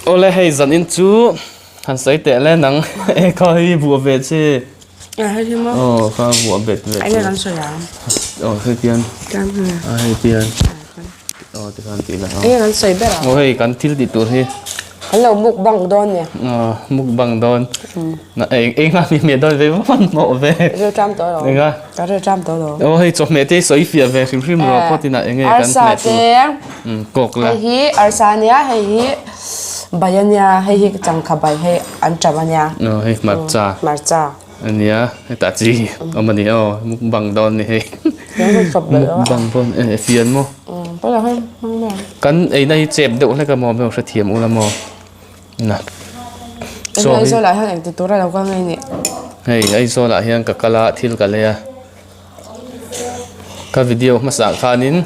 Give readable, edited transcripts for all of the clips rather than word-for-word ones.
Awle hei zanin chu han sawi teh le nang e kha hi vuah ve che. Aw kha vuah bet ve che. Enge kan sawi ang? Aw hei tian. A hei tian. Aw tikhan tih la. Enge kan sawi ber ang? Aw hei kan thil tih tur hi. Kan lo mukbang dawn nia. Aw mukbang dawn. Na eng eng a mi hmeh dawn ve hman hmawh ve. Ril ṭam tawh lo. Enga? Ka ril ṭam tawh lo. Aw hei chawhmeh te hi sawi fiah ve hrim hrim rawh phawt inah enge kan Arsa hmeh tur. te. Umm kawk la. Hei hi arsa ania hei hi bai ania hei hi changkha bai hei an ṭam ania. Aw hei hmarcha. Hmarcha. Ania hetah chi awm ani aw mukbang dawn ni hei. Mukbang pawn e fian maw. Umm pawi lo hei hmang mai ang. Kan eina hi chep deuh hlek a maw hmel hrethiam ula maw. Na. Hei Aizawl ah hian engti tur a lo kal nge nih? Hei Aizawl ah hian ka kal a thil ka lei a. Ka video hmasa ah khanin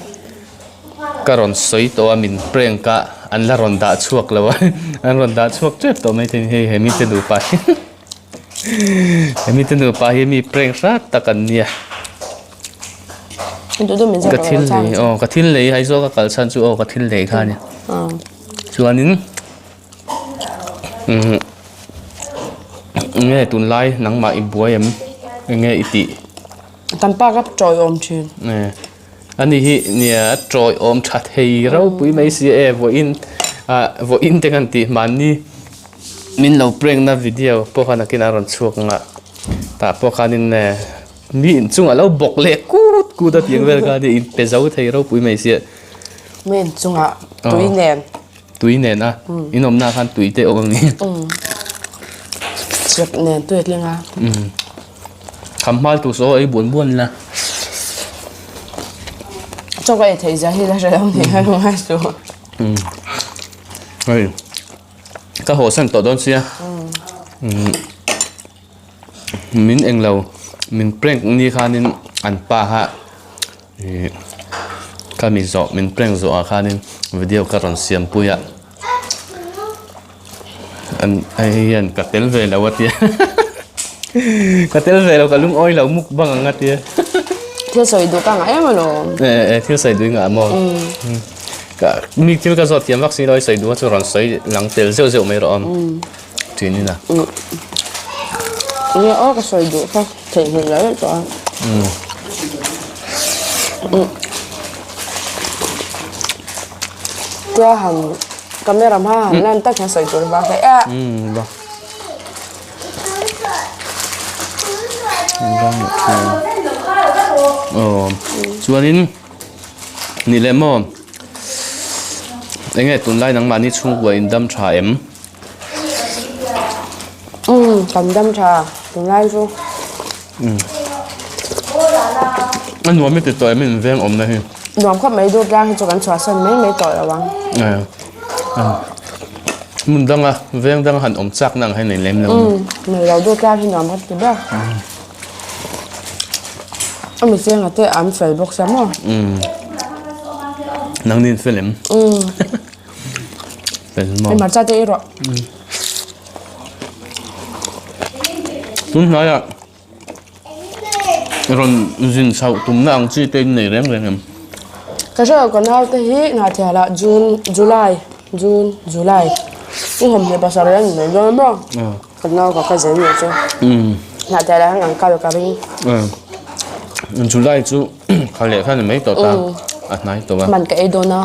ka rawn sawi tawh a min prank a an la rawn dah chhuak lo a an rawn dah chhuak tep tawh mai thei hei he mite nupa hi he mite nupa hi mi prank hrat tak an nia. Ka thil lei aw ka thil lei Aizawl ka kal chhan chu aw ka thil lei kha a ni. Chuanin umm nge tunlai nangmah i buai em enge i tih? Kan pa ka tawiawm thin. Nge ani hi nia a tawiawm tha thei ropui mai si e vawiin ah vawiin te kan tih mahni min lo prank na video pawh khan nakinah a rawn chhuak ang a tah pawh khanin e mi inchungah lo bawk leh kut kut a tih ang vel kha nia inpe zo thei ropui mai sia. Mi inchungah tui nen. Tui nen a, in awmna khan tui te awm ani. Chep nen tui a tling a. Kham hmal tur saw ei buan buan la. Chaw ka ei theih zia hi la hre lo ni a ngai chu. Hei ka haw san tawh dawn sia. Min englo min prank ni khanin an pa kha Ih ka mi zawh min prank zawh ah khanin video ka rawn siam pui a an hei hian ka tel ve lo a tia ka tel ve lo ka lungawi lo mukbang ang a tia thil sawi duh ka ngah em alawm e e thil sawi duh i ngah maw ka mi thil ka zawt thiam vak si lo i sawi duh a chu rawn sawi lang tel zeuh zeuh mai rawh awm thin in a enge aw ka sawi duh kha theihnghilh lo daih tawh a tia han camera hma han lan tak hian sawi tur vak hle a aw chuanin ni leh maw enge tunlai nangmahni chhungkua in dam tha em? Umm kan dam tha tunlai chu. Umm a nuam i ti tawh em in veng awmna hi. Nuam khawp mai dawt tlang hi chu kan chhuahsan mai mai tawh lo ang. Hmun danga veng danga han awm chak na ang hi nei lem lo. Umm nei lo dawt tlang hi nuam ka ti ber. A mihring te an fel bawk sia maw. Umm nangni in fel em? Umm. Hei hmarcha te ei rawh. Tun hnaiah rawn zin chhoh tumna ang chi te in nei reng reng em? Ka hre lo ka naute hi Hnahthialah June, July, June, July i 27 an nei dawn maw? Ka nau ka ka zen leh chu. Hnahthialah hian an kal ka ring. July chu kha leh kha ni mai tawh ta a hnai tawh a. Man ka ei dawn a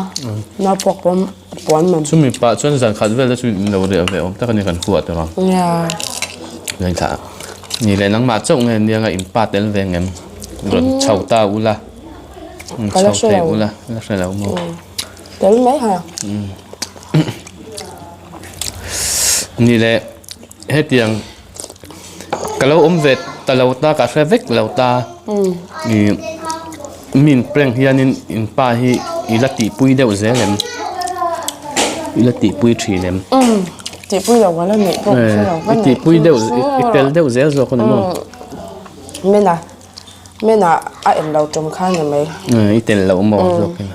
nau puak pawm puan man. Chumi pah chuan zan khat vel te chu in lo reh ve awm tak a ni kan huat ang a. Nia. Ngaithla ni leh nangmah chauh nge nia nga in pa tel ve ngem rawn chho ta ula chho thei ula la hre lo maw. Tel mai ha. Ni leh hetiang ka lo awm ve ta lo ta ka hre vek lo ta ih min prank hianin in pa hi i la tihpui deuh zel em i la tihpui thin em tihpui lo ka la neih pawh ka hre lo i tihpui deuh i tel deuh zel zawk a ni maw mena mena a en lo tum kha ni mai i tel loh maw zawkin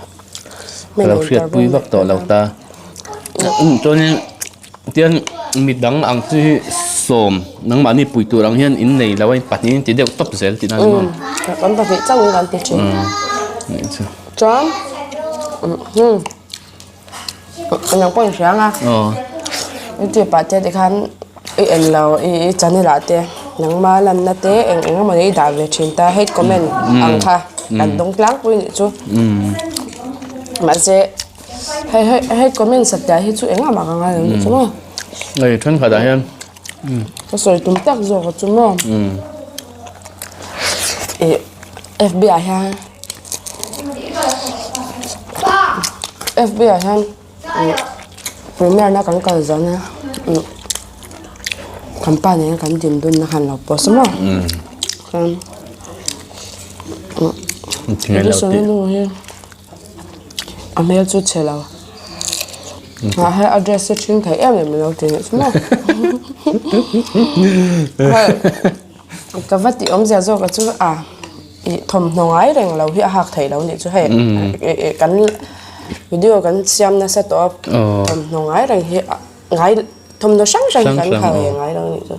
ka lo hriatpui vak tawh lo ta chuanin Tian midang ang chu hi sawm nangmahni pui tur ang hian in nei lo a in pahnih in ti deuh tawp zel tihna a ni maw? Kan pahnih chauh in kan ti thin. Chuan nang pawh in hria ang a. Aw. YouTube ah te tikhan i en lo i channel ah te nangma lanna te eng eng emaw i dah ve thin ta hate comment ang kha kan dawng tlangpui nih chu mahse hei hei hate comment satliah hi chu engah mah ka ngai lo nih chu maw. Hei thenkhat ah hian Ka sawi tum tak zawk a chu maw. Ih FB ah hian FB ah hian ih premiere na kan kal zan a ih kan pa nen kan din dun na khan lo post a maw chuan ih nu hi. A hmel chu chhe lo. A hei a dress hi ṭhing thei em em lo ti nih chu maw. Hei ka va tih awmzia zawk a chu a ih thawmhnaw ngai reng lo hi a hak theih lo nih chu hei ih kan video kan siam nasa tawh a thawmhnaw ngai reng hi ngai thawmhnaw hrang hrang hi kan ha ve ngai lo nih chu.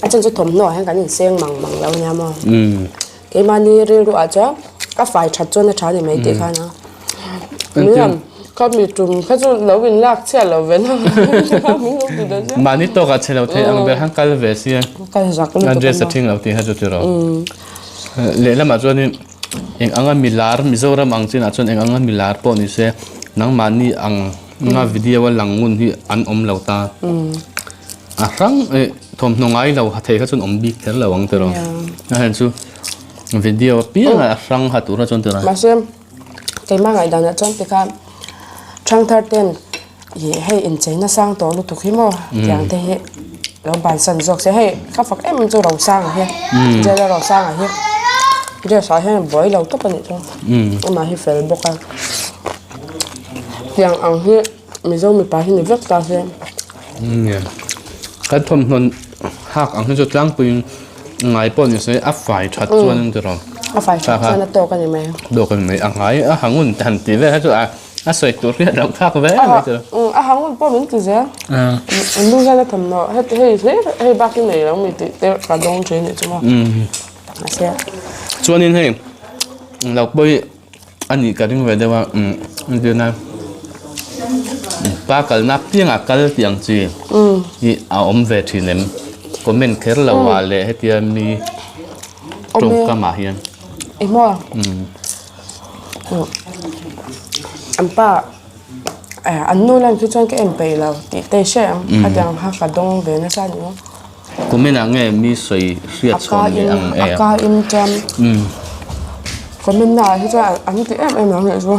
A chhan chu thawmhnaw ah hian kan inseng mang mang lo nia maw. Keimahni rilru ah chuan ka fai that chuan a tha ni mai tih khan a Miam ka mi tum kha chu lo in lak chhiat lo ve na min lo ti dawn sia. Mahni tawk ah chhe lo thei ang ber khan kal ve sia. Kal zak lutuk a dress a thing lo tih kha chu ti rawh. Lehlamah chuanin eng anga milar Mizoram ang chinah chuan eng anga milar pawh ni se nangmahni ang nga video a lang ngun hi an awm lo ta. A hrang eh thawmhnaw ngai lo ha thei kha chuan awm bik kher lo ang tiraw. A hen chu video apiang a hrang ha tur kha chuan tiraw. Mahse keimah ngaihdanah chuan tikha thangthar ten ih hei incheina sang tawh lutuk hi maw tiang te hi lo bansan zawk se hei ka fak em em chu Rosanga hi Jela Rosanga hi dress ah hian a buai lo tawp a nih chu amah hi fel bawk a tiang ang hi. Mizo mipa hi ni vek ta se. Nia. Kan thawmhnaw hak ang hi chu tlangpuiin ngai pawh ni se a fai that chuan an ti rawh. A fai that chuan a tawk a ni mai. Tawk a ni mai. A ngai a ha ngun han tih vel kha chu a a sawi tur hi a lo thlak ve mai chu. A ha ngun pawh min ti zel. An nu hian a thawmhnaw heti hei hlir hei bak hi nei lo mi tih te ka dawng thin nih chu maw. Mahse. Chuanin hei lo pawi. A nih ka ring ve deuh a umm entirna pa kalna apiangah kal tih ang chi hi a awm ve thin em comment kher lo ah leh hetia mi tawngkam ah hian. Engmaw an pa an nu lan khi chuan ka en peih lo tih te hre ang hetiang kha ka dawng ve nasa a ni maw. Comment ah nge mi sawi hriat chhawn leh ang e. A ka in chuan comment na ah hi chuan an ti em em ang nih chu.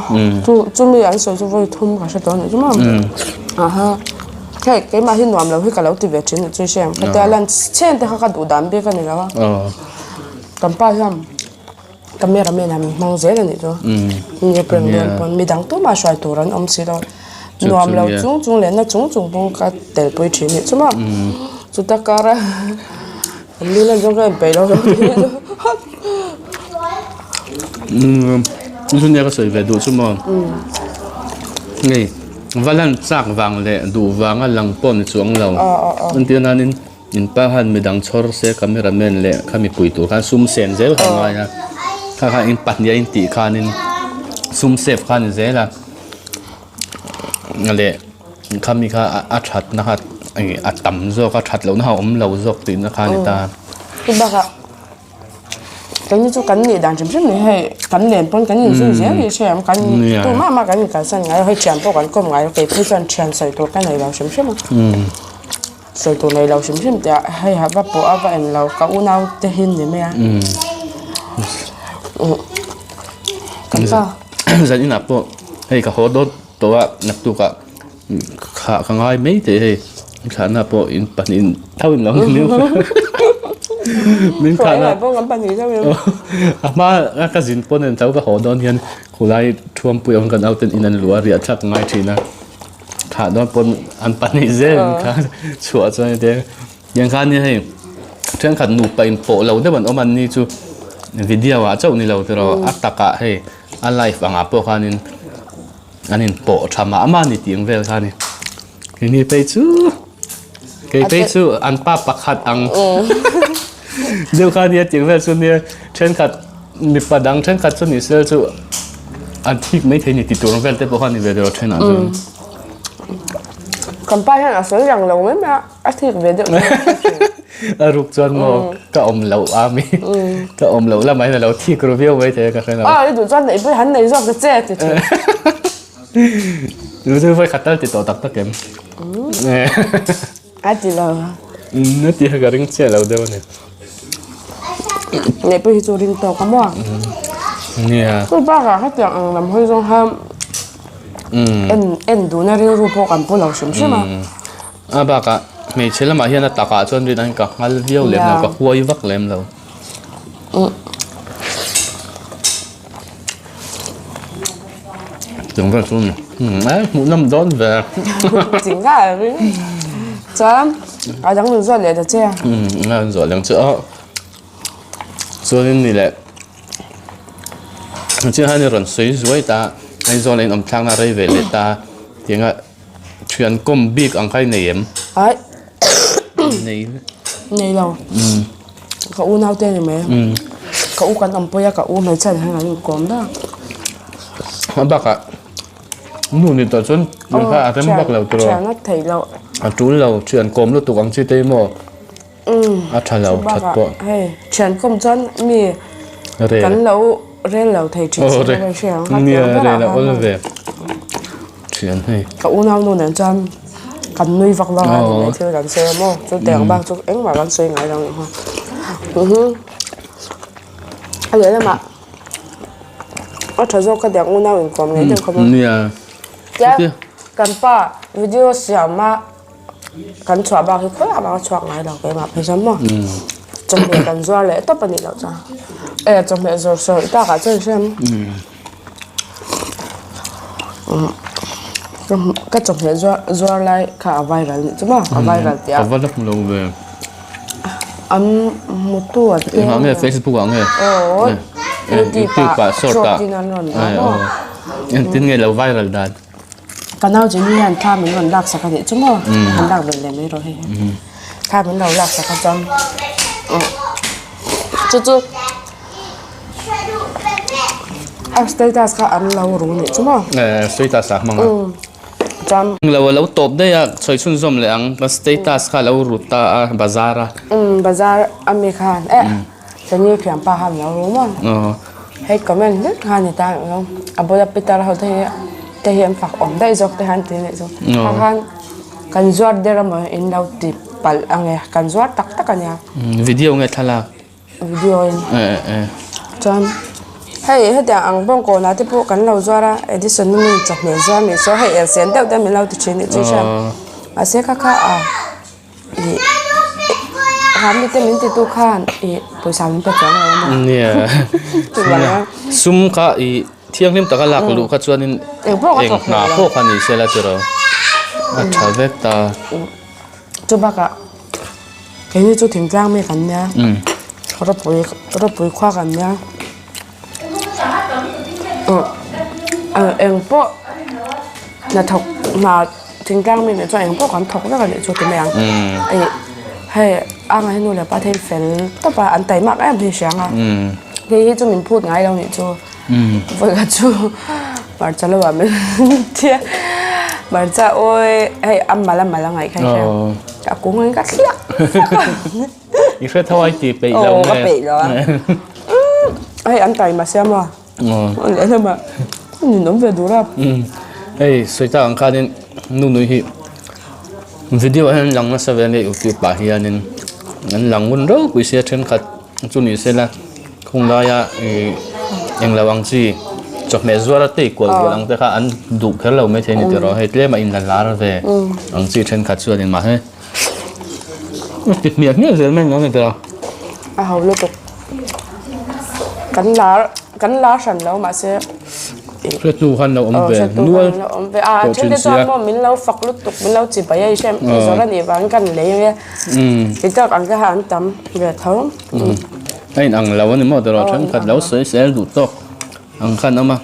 Chu chumi an sawi chu vawi thum ka hre tawh nih chu maw. Aha hei keimah hi nuam lo hi ka lo ti ve thin nih chu i hre ang. Hetia lan chhen te kha ka duh dan bik a ni lo a. Kan pa hian camera man ah min hmang zel a nih chu. Ni prank dawn pawn midang tumah hruai tur an awm si lo. Nuam lo chung chung leh na chung chung pawh ka tel pui thin nih chu maw. Chuta kara an lu lan zawng ka inpeih lo Chu nia ka sawi ve duh chu maw. Hei va lan chak vang leh duh vanga lang pawh ni chuang lo. Entir nanin In pa khan midang chhawr se camera man leh kha mipui tur khan sum sen zel kha ngai a kha khan in pahnih a in tih khanin sum save kha a ni zel a leh khami kha a that na kha a tam zawk a that lohna kha a awm lo zawk tihna kha a ni ta. Chu bakah Keini chu kan nih dan hrim hrim ni hei kan len pawn kan inzui zel ni hre ang kan tumah mah kan inkalsan ngai lo hei thian pawh kan kawm ngai lo kei phei chuan thian sawi tur ka nei lo hrim hrim a sawi tur nei lo hrim hrim tih ah hei ha va pawh a va en lo ka unau te hi ni mai a kan pa zan inah pawh hei ka haw dawt tawh a naktukah Thlah ka ngai mai teh hei thlahna pawh in pahnih tho in lo ni min thlahna a hma a ka zin pawn en tho ka haw dawn hian khulai thuampui ang kan au ten in an luah a riah thlak ngai thin a thlah dawn pawn an pahnih zel in kha chhuah chuan heti tiang khan nia hei thenkhat nupa in pawh lo deuh an awm an ni chu video ah chauh ni lo tiraw a takah hei a live angah pawh khanin. An in pawh tha mah mah a ni tih ang vel kha a ni. Keini phei chu kei phei chu an pa pakhat ang deuh kha a nia tih ang vel chu nia thenkhat mipa dang thenkhat chu ni se chu an thik mai thei a ni tih tur ang vel te pawh kha a ni ve deuh a thenah chuan. Kan pa hian a sawi rang lo mai mai a, a thik ve deuh deuh a thin. A ruk chuan maw ka awm loh a mi ka awm loh lamah hian a lo thik ru viau mai thei a ka hre lo. Aw i duh chuan neih pawh hi han nei zawk ta che ti thin. Chu chu vawi khat tal ti tawh tak tak em? A ti lo. A ti a ka ring chiah lo deuh a ni. Neih pawh hi chu ring tawk a maw? Nia. Chu bakah hetiang ang lam hawi zawng kha en en duhna rilru pawh kan pu lo hrim hrim a. A bakah hmeichhe lamah hian a takah chuan rin an ka nghal viau lem lo, ka huai vak lem lo. Chung vel chu eh hmuh nawm dawn ve. Ching ka ring. Chuan a dang min zawt leh ta che. Um a zawh leng chu a. Chuanin ni leh chian han i rawn sawi zuai ta Aizawl a inawm thlakna rei ve leh ta tianga thian kawm bik ang kha i nei em? Ai. Nei. Nei lo. Ka u naute ni mai. Ka u kan awmpui a, ka u hmeichhia nen hian kan inkawm ber. A bakah nu ni tawh chuan tun kha a rem vak lo tiraw? Thian a theih loh. A tul lo, thian kawm lutuk ang chi te hi maw a tha lo that pawh. Hei thian kawm chuan mi kan lo rel lo thei thin si lo hei hria ang. Nia rel a awl ve. Thian hei. Ka unau nu nen chuan kan nui vak vak a ni mai thil kan sawi a maw chu tiang bak chu engmah kan sawi ngai lo nih kha. A lehlamah a tha zawk ka tiang unau inkawm ngei deuh kha maw. Nia. Tia kan pa video siam a kan chhuah bak hi khawiah mah ka chhuak ngai lo keimah phei chuan maw. Chawhmeh kan zuar leh tawp a nih loh chuan e chawhmeh zawr sawi takah chuan hriam. Ka chawhmeh zuar lai kha a viral nih chu maw a viral tih a. Ka va la hmu lo ve. An hmutu an piang. Engah nge Facebook ah nge? Aw YouTube ah short ah. Short in an rawn dah maw. Engtin nge lo viral dan? Ka nau Jenny hian thla min rawn lak sak a nih chu maw. An lak belh leh mai rawh hei. Thla min lo lak sak a chuan chu chu. A status kha an lo ru nih chu maw? Eh, status ah hmang a. Chuan. Lo a lo tawp daih a, sawi chhunzawm leh ang. Ka status kha a lo ru ta a, bazar a. Umm, bazar a mi khan eh Chani thianpa khan lo ru maw? Hei comment hlek kha ni ta lo. A bula pitar ho te hi te hi an fak awm daih zawk te khan ti nih chu. Kha khan kan zuar der amaw in lo ti palh ang e, kan zuar tak tak a nia. Video nge thlalak? Video in chuan hei hetiang ang bawng kawnah te pawh kan lo zuar a Edison a mi chawhmeh zuar nih saw hei elsen deuh te min lo ti thin nih chu hriat mahse kha kha a ih ha mite min ti tu khan ih pawisa min pe chuang lo a maw nia sum kha ih thianghlim taka lak luh kha chuanin eng hna pawh kha ni se la tiraw a tha vek ta. Chu bakah keini chu thingtlang mi kan nia rawpui rawpui khua kan nia ah eng pawh hnathawk hna thingtlang mi nih chuan eng pawh kan thawk vek a nih chu ti mai ang ih hei a ngaih nu leh pa te hi fel tawp a an taimak em hi hria ang a hei hi chu min phut ngai lo nih chu. Vawikhat chu hmarcha lo ah min tia hmarcha awi hei a mal a mal a ngaih kha i hria a kung in ka thliak thliak a i hre tho a i ti peih lo nge ka peih lo a hei an taima siam a lehlamah an inawm ve dur a hei sawi tak ang khanin nu nui hi video ah hian an lang nasa ve a nia youtube ah hianin an lang ngun ropui sia thenkhat chu ni sela. Khung laia ih englo ang chi chawhmeh zuar a tei kual kual ang te kha an duh kher lo maithei a ni tiraw hei tlem a in la lar ve ang chi thenkhat chuan in mahse ti hmiah hmiah zel mai ang ni tiraw. A ho lutuk kan lar kan lar hran lo mahse Hretu khan lo awm ve nual tawh thin sia. Min lo fak lutuk min lo chi bai a i hriat zawr a nih vangin kan lei ang e ti tak ang te kha an tam ve tho. A in ang lo a ni maw tiraw thenkhat lo sawi sel duh tawk ang khan awm a.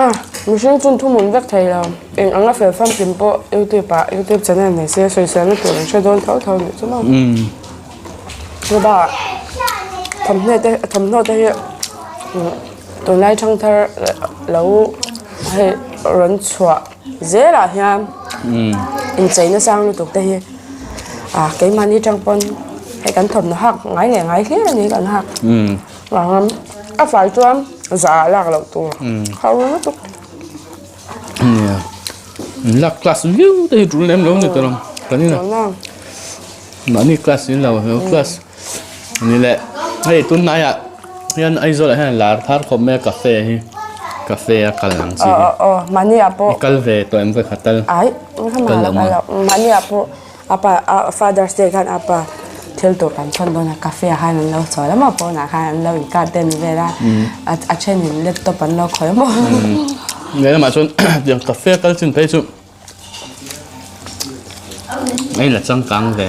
A mihring chun thuhmun vek thei lo eng anga fel famkim pawh youtube ah youtube channel nei se sawiselna tur an hre dawn tho tho nih chu maw. Chubakah thawmhnaw te thawmhnaw te hi tunlai thangthar lo hei rawn chhuah zelah hian. Incheina sang lutuk te hi ah keimahni tang pawn hei kan thawmhnaw hak ngai leh ngai hlir a ni kan hak. Vangin a fai chuan zah ah lak loh tur ho lutuk. Nia lak class viau te hi tul lem lo ni tawh lo kan ina mahni class in lo lo class ni leh hei tunhnaiah hian Aizawl ah hian lar thar khawp mai a cafe hi cafe a kal ang chi hi i kal ve tawh em vawikhat tal kal lo maw Apa a Father's Day khan apa thil tur kan thawn dawn a cafe ah khan an lo chawl a maw pawnah khan an lo in garden vel a a then in laptop an lo khawih a maw. Lehlamah chuan tiang cafe kal chin phei chu a in la changkang ve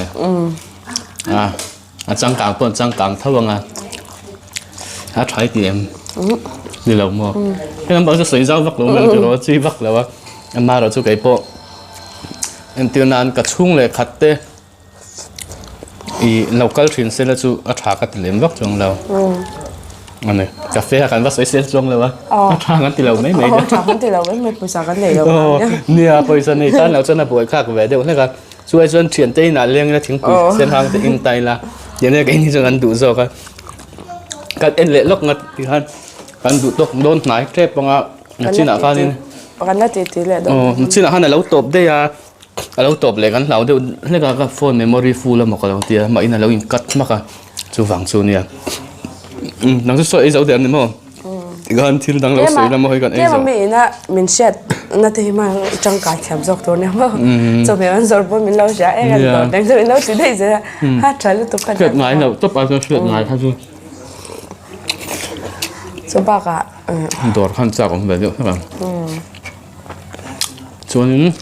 a a changkang pawh an changkang tho ang a a tha i ti em ni lo maw heng lam pang chu sawi zau vak lo mai ang tiraw chi vak lo a amaherawhchu chu kei pawh. Entir nan ka chhung leh khat te ih lo kal thin se la chu a tha ka ti lem vak chuang lo a ni cafe ah kan va sawi sel chuang lo a a tha kan ti lo mai mai a tha kan ti lo mai mai pawisa kan nei lo nia pawisa nei tan lo chuan a buai khak ve deuh hlek a chuai chuan thian te inah leng ila thingpui sen hang te in ta ila tiang nia keini chuan kan duh zawk a kan en leh lawk ngat ti khan kan duh tawk dawn hnai tep anga. Nachinah khanin Kan la titi leh dawn. Aw nachinah khan a lo tawp daih a, a lo tawp leh kan hlau deuh hlek a ka phone memory full emaw ka lo ti a, mah in a lo in cut hmak a, chuvang chu nia. Umm nang chu saw ei zo der ni maw? Tikhan thil dang lo sawi la maw hei kan ei zo. Tlem a mi ina min hriat na te hi hman tangkai thiam zawk tur nia maw? Chawhmeh an zawrh pawn min lo hria e kan dawr dang chu min lo ti daih zel a, ha tha lutuk ka Hriat ngai loh tawp ai chuan hriat ngai kha chu. Chu bakah Dawr khan chak awm ve deuh hlek ang. Chuanin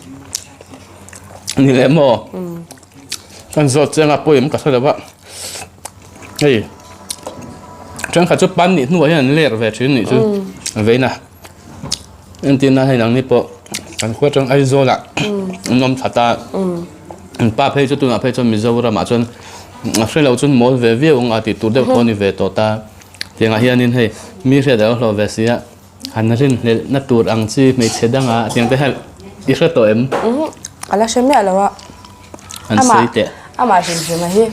ni leh maw kan zawt chiang a pawim ka hre lo a hei thenkhat chu pan nih hnuah hian an ler ve thin nih chu veina entir nan hei nangni pawh kan khua atang Aizawl ah an awm that a an pa phei chu tunah phei chuan Mizoram ah chuan a hre lo chuan mawl ve viau ang a tih tur deuh thaw a ni ve tawh ta. Tiangah hianin hei mi hriat a lo hlawh ve si a, han rinhlelhna tur ang chi hmeichhe danga tiang te hian i hre tawh em? Umm a la hre miah lo a. An sawi teh. Amah hrim hrim a hi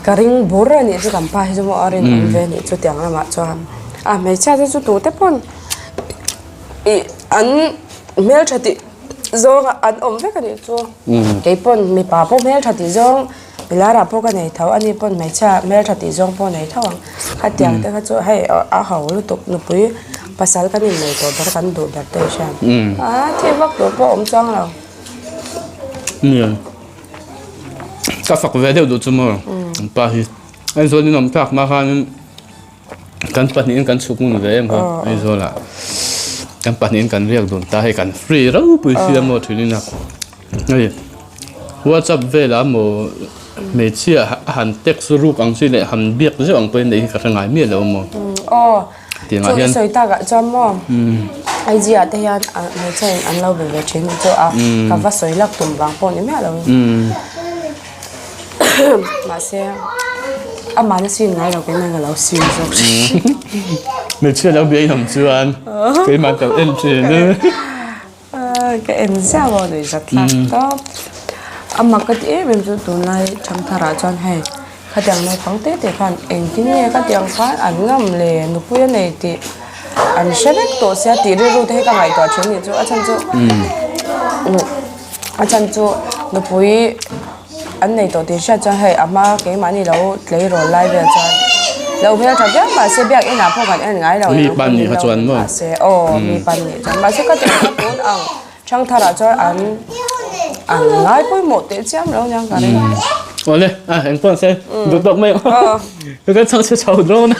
ka ring bur a nih chu kan pa hi chu maw a rinawm ve a nih chu tiang lamah chuan a hmeichhia te chu tute pawn ih an hmeltha tih zawng an awm vek a nih chu keipawn mipa pawh hmeltha tih zawng Lara pawh ka nei tho, ani pawn hmeichhia hmeltha tih zawng pawh nei tho ang. Khatiang te kha chu hei a ho lutuk nupui pasal kan innei tawh ber kan duh ber te i hriat. A thil vak tur pawh a awm chuang lo. Nia ka fak ve deuh duh chu maw an pa hi Aizawl in awm thlak hma khanin kan pahnihin kan chhuk ngun ve em kha Aizawlah kan pahnihin kan riak dun ta hei kan free ropui sia maw thinin a. Hei whatsapp velah maw hmeichhia a han text ruk ang chi leh han biak zeuh ang pawhin neih hi ka hre ngai miah lo maw. Aw chu i sawi takah chuan maw IG ah te hian hmeichhia in an lo be ve thin chu a ka va sawi lak tum vang pawh ni miah lo in mahse amahna sin ngai lo keimah in ka lo sin zawk thin. Hmeichhia lo bia in awm chuan keimah ka lo en thin. Ka en ziah maw nuih zat thlak tawp. A mak ka ti em em chu tunlai thangtharah chuan hei khatiang naupang te te khan engtin nge khatiang khan an ngam le nupui a nei tih an hre vek tawh sia tih rilru te hi ka ngaihtuah thin anih chu a chhan chu a chhan chu nupui An nei tawh tih hriat chuan hei a hma keimahni lo tleirawl lai vel chuan lo hmel tha viau mahse biak inah pawh kan en ngai lo Mi pan nih kha chuan maw? Mahse aw mi pan nih chuan mahse ka tih kha tun ang thangtharah chuan an an ngai pawimawh teh chiam lo nia ka ring. Awle a eng pawh se duh tawk mai ang kan chhang chhe chho dawn a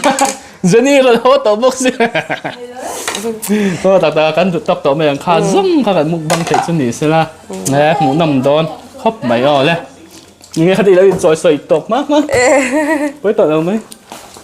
Jenny rawn haw tawh bawk si aw tak tak a kan duh tawk tawh mai ang kha zawng kha kan mukbang theih chu ni sela e hmuhnawm dawn. Khawp mai aw le. Nge khati lo in chawi sawi tawk hma hma. Pawi tawh lo mai.